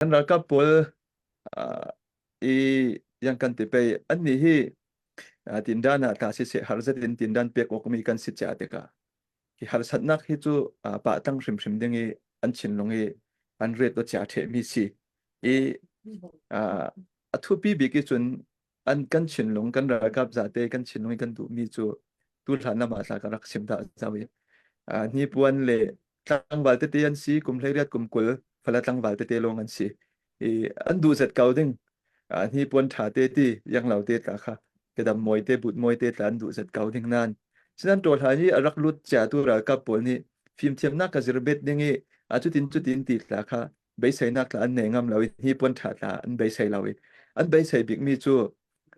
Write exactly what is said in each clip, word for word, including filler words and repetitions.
kan ralkap pawl, aa, i yang kan ti pei, anni hi, aa, tindan ah ta siseh, har zetin tindan pek awk mi kan si cia tikah, hi harsatnak hi cu, aa, pahtang hrimhrim ding i an thinlung i an ret aw cia ṭheh mi si. I, aa, a thupi bik i cun an kan thinlung, kan ralkap zate kan thinlung i kan duhmi cu tu hlan lam ah tla ka rak sim dah zo i, aa, hnipuan le tlangval tete an si, kum hleiriat kum kul fala tlangval tete lawng an si. I, an duh zet ko ding, aa, hnipuan ṭha te ti, yang lo te tla kha, kedam mawi te, but mawi te tla an duh zet ko ding nain. Sinan ṭawhlan i a rak lut cia tu ralkap pawl nih fimthiamnak ka zir bet ding i, aa, cutin cutin ti tla kha beiseinak tla an nei ngam lo i, hnipuan ṭha tla an beisei lo i, an beisei bikmi cu,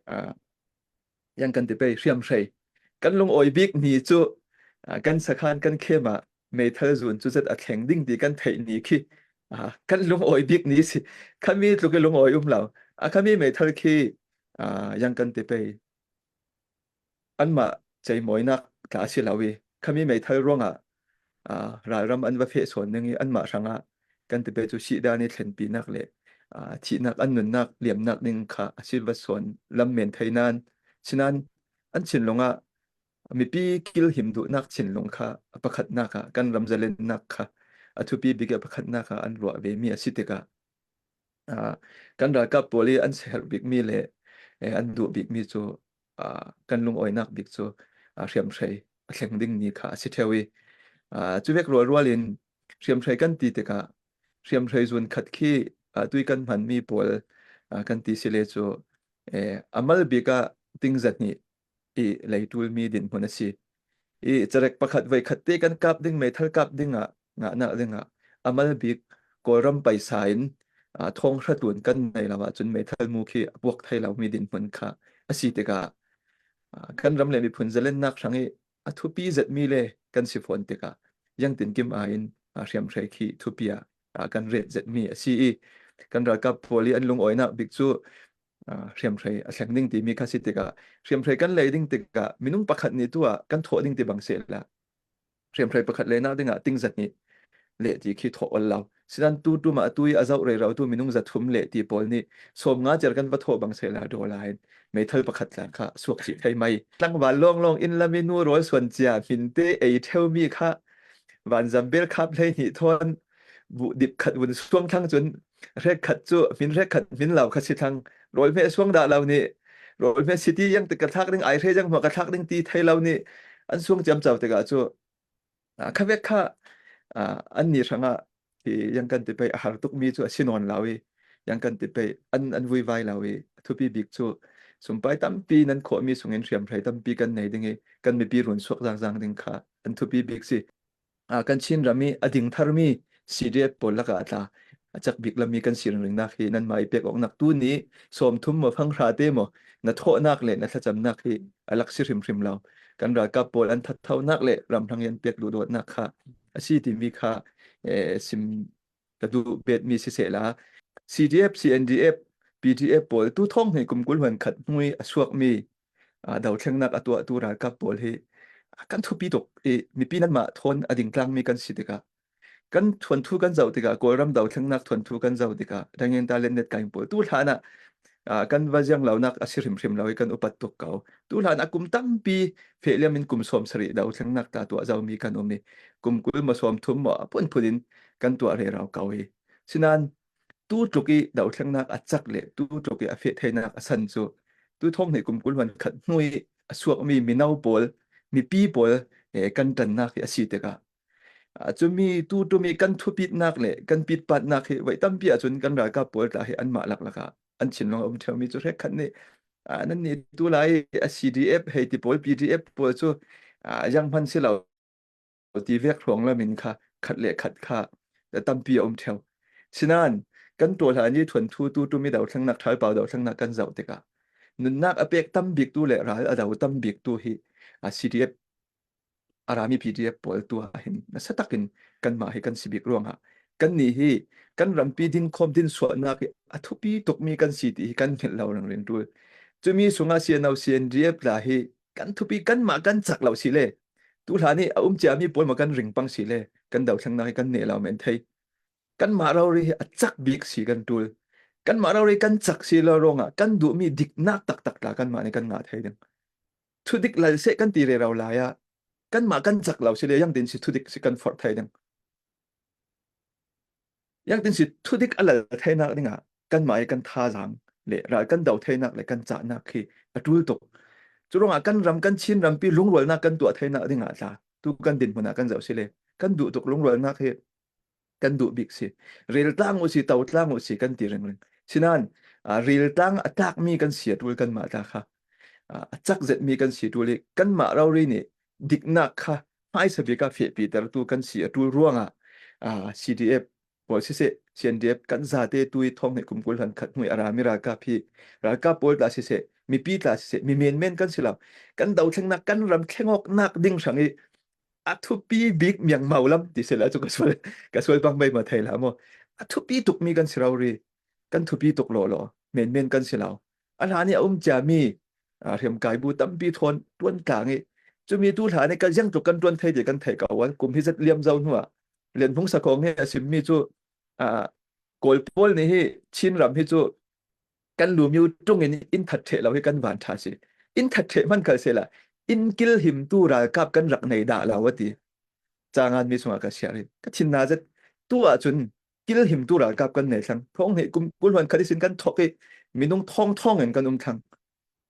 aa, yang kan ti pei, hriamhrei. Kan lungawi bik ni cu, aa, kan sakhan kan khem ah meithal zun cu zet a thleng ding ti kan theih ni khi, aa, kan lungawi bik ni si. Khami tluk i lungawi um lo. A khami meithal khi, aa, yang kan ti pei, anmah ceimawinak tla a si lo i, khami meithal ruangah, aa, ralram an va feh sawn ding i, anmah hrangah kan ti pei cu sihdan i thlenpinak le, aa, thihnak an nunnak liamnak ding kha a si va sawn lam men thei nain, sinan an thinlung ah mipi kilhim duhnak thinlung kha a pakhatnak ah, kan ram zalennak kha a thupi bik i a pakhatnak ah an ruah ve mi a si tikah, aa, kan ralkap pawl i an siherh bikmi le, eh, an duh bikmi cu, aa, kan lungawinak bik cu, aa, hriamhrei a thleng ding ni kha a si ṭheu i, aa, cu vek rualrual in hriamhrei kan ti tikah hriamhrei zun khat khi, aa, tui kan hmanmi pawl, aa, kan ti si le cu, eh, a mal bik ah ting zahnih i lei ṭulmi dinhmun a si. I carek pakhat voikhat te kan kap ding, meithal kap dingah, ngahnak dingah a mal bik Kawlram paisa in, aa, thawng hra tlun kan nei lo ahcun meithal mu khi a puak thei lomi dinhmun kha a si tikah, aa, kan ram le miphun zalennak hrang i a thupi zetmi le kan si fawn tikah, yang tinkim aiin, aa, hriamhrei khi thupi ah, aa, kan ret zetmi a si i, kan ralkap pawl i an lungawinak bik cu, aa, hriamhrei a thleng ding timi kha si tikah, hriamhrei kan lei ding tikah minung pakhat nih tu ah kan thawh ding ti bang sehla, hriamhrei pakhat leinak dingah ting zahnih leh ti khi thawh ol lo. Sinan tu ṭum ah tui a zoh rero tu minung zathum leh ti pawl nih sawmnga cer kan va thawh bang sehla, dollar in meithal pakhat tla kha suak cih thei mai. Tlangval lawnglawng inn lam i nu rawl suan cia hmin te ei ṭheumi kha vanzam bel khap hleihnih thawn buh dip khat vun suang thlang cun, hrekkhat cu hmin hrekkhat hmin lo kha si thlang. Rawlhmeh suang dah lo nih, rawlhmeh si ti yang tik ka thlak ding, ai hre yang hmuah ka thlak ding ti thei lo nih, an suang ciamco tikah cu, aa, kha vek kha, aa, anni hrangah hi yang kan ti pei a har tukmi cu a si nawn lo i, yang kan ti pei an, an vuivai lo i, a thupi bik cu sumpai tampi nan khawhmi sungin hriamhrei tampi kan nei ding i, kan mipi run suak zangzang ding kha an thupi bik si. Aa, kan Chin ram i a ding tharmi C D F pawl lakah tla a cak bik lam i kan si ringringnak hi nanmah i pek awknak tu nih sawmthum maw, fanghra te maw, na thawhnak le na thlacamnak hi a lak si hrimhrim lo. Kan ralkap pawl an thathonak le ramhrang i an pek duhdawtnak kha a si timi kha, eh, sim ka duh betmi sisehla, C D F, C N D F, P D F pawl tu thawng hnih kum kul hluan khat hnu i a suakmi, aa, dothlengnak a tuahtu ralkap pawl hi, aa, kan thupi tuk i, mipi nanmah thawn a ding tlangmi kan si tikah, kan thuanthu kan zoh tikah, Kawlram dothlengnak thuanthu kan zoh tikah, Dangin Talent Net Kaing pawl tu hlanah, aa, kan va ziang lonak a si hrimhrim lo i kan upat tuk ko. Tu hlanah kum tampi feh liam in kum sawm sarih dothlengnak ta tuah zomi kan um i, kum kul maw sawmthum maw a phunphun in kan tuah rero ko i. Sinan tu tluk i dothlengnak a cak le tu tluk i a feh theinak a san cu tu thawng hnih kum kul hluan khat hnu i a suakmi mino pawl, mipi pawl, eh, kan ṭannak hi a si tikah, aa, cumi tu ṭum i kan thupitnak le kan pitpatnak hi voih tampi ahcun kan ralkap pawl tla hi anmah laklak ah an thinlung a um ṭheumi cu hrekkhat nih, aa, nannih tu lai a C D F hei ti pawl, P D F pawl cu, aa, zianghman si lo ti vek hrawng lam in kha khat le khat kha tampi a um ṭheu. Sinan kan ṭawhlan i thuanthu tu ṭum i dothlengnak, ṭhalpau dothlengnak kan zoh tikah nunnak a pek tam bik tu le ral a do tam bik tu hi, aa, C D F a rami P D F pawl tu ah hin nasa takin kanmah hi kan si bik ruangah kannih hi kan rampi dinkhawm dinsuahnak hi a thupi tukmi kan si ti hi kan hngilh lo ringring ṭul. Cumi sungah C N O, C N D F tla hi kan thupi, kanmah kan cak lo si le, tu hlan i a um ciami pawl maw kan ring pang si le, kan dothlengnak hi kan neh lo men thei. Kanmah rori hi a cak bik si kan tul. Kanmah rori kan cak si lo ruangah kan duhmi diknak taktak tla kanmah nih kan ngah thei ding. Thudik lal seh kan ti rero lai ah kanmah kan cak lo si le, ziangtin si thudik si kan forh thei ding. Ziangtin si thudik a lal theinak dingah kanmah ih kan thazaang le ral kan do theinak le kan cahnak hi a tul tuk. Curuangah kan ram, kan Chin rampi lungrualnak kan tuah theinak dingah tla tu kan dinhmun ah kan zoh si le, kan duh tuk lungrualnak hi kan duh bik si. Rel tlang uh si, to tlang uh si kan ti ringring. Sinain, aa, rel tlang a tlakmi kan si a tul kanmah tla kha, aa, a cak zetmi kan si tul ih kanmah rori nih diknak kha hmaisa bik ah fehpihtertu kan si a tul ruangah, aa, C D F pawl siseh, C N D F kan zate tu ih thawng hnih kum kul hlan khat hnuih a rami ralkap hi, ralkap pawl tla siseh, mipi tla siseh, mi menmen kan si lo. Kan dothlengnak, kan ram thlengawknak ding hrang ih a thupi bik miangmau lam ti sehla cu ka sual, ka sual pang mai maw thei hlah maw? A thupi tukmi kan si rori, kan thupi tuk lawlaw, menmen kan si lo. A hlan ih a um ciami, aa, hriamkai bu tampi thawn ṭuan tlang ih, cumi tu hlan ih kan ziangtluk kan ṭuan thei ti kan theih ko a, kum hi zat liam zo hnuah Lian Hmung Sakhawng hi a simmi cu, aa, Kawl pawl nih hi Chin ram hi cu kan lumi uh ṭungin in that ṭheh lo hi kan van ṭha si. In that ṭheh hman khal sehla, in kilhimtu ralkap kan rak nei dah lo a ti. Canganmi sungah ka siar hi ka thinna zet. Tu ahcun kilhimtu ralkap kan nei thlang. Thawng hnih kum kul hlan khat ihsin kan thawk ih minung thawng thawng in kan um thlang.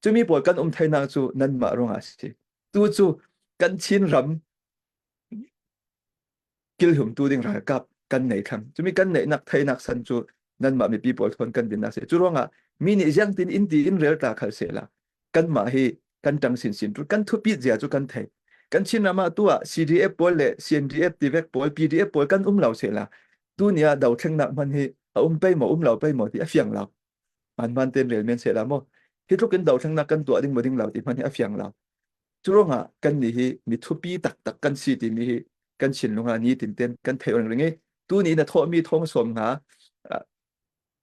Cumi pawl kan um theinak cu nanmah ruangah a si. Tu cu kan Chin ram kilhimtu ding ralkap kan nei thlang. Cumi kan neihnak theinak san cu nanmah mipi pawl thawn kan dinnak si. Curuangah mi nih ziangtin in ti in rel tla khal sehla, kanmah hi kan ṭang sinsin ṭul, kan thupit zia cu kan thei. Kan Chin ram ah tu ah C D F pawl le C N D F tivek pawl, P D F pawl kan um lo sehla, tuni ah dothlengnak hman hi a um pei maw, um lo pei maw ti a fiang lo. Hmaanhmaan tein rel men sehla maw, hi tlukin dothlengnak kan tuah ding maw ding lo ti hman hi a fiang lo. Curuangah kannih hi mi thupi taktak kan si timi hi kan thinlung ah nitin tein kan theih ringring ih, tuni na thawhmi thawng sawmnga, aa,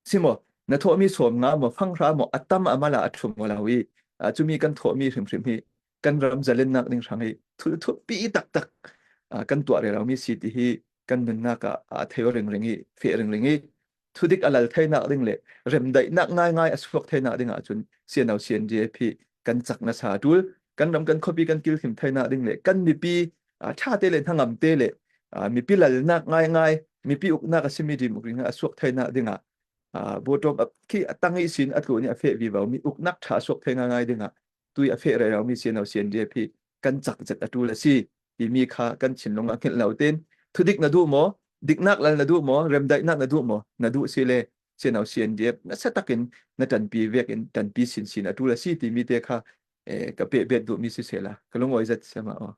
si maw, na thawhmi sawmnga maw, fanghra maw, a tam a mal ah a ṭhum aw lo ih, aa, cumi kan thawhmi hrimhrim hi kan ram zalennak ding hrang ih thil thupi taktak, aa, kan tuah reromi si ti hi kan nunnak ah a thei aw ringring ih, feh ringring ih, thudik a lal theinak ding le remdaihnak ngaingai a suak theinak ding ahcun C N O C N D F hi kan cak nasa a ṭul. Kan ram kan khuapi kan kilhim theinak ding le kan mipi, aa, ṭhate le hnangamte le, aa, mipi lalnak ngaingai, mipi uknak a simi dim uk ringring a suak theinak dingah, aa, bawṭawm a khi a tang ihsin a tlun ih a feh vivomi uknak ṭha a suak thei ngaingai dingah tui a feh reromi C N O C N D F hi kan cak zet a ṭul a si timi kha kan thinlung ah hngilh lo tein, thudik na duh maw, diknak lal na duh maw, remdaihnak na duh maw, na duh si le C N O C N D F nasa takin na ṭanpi vekin ṭanpi sinsin a ṭul a si timi te kha, eh, ka pehbet duhmi si sehla ka lungawi zet siamah aw.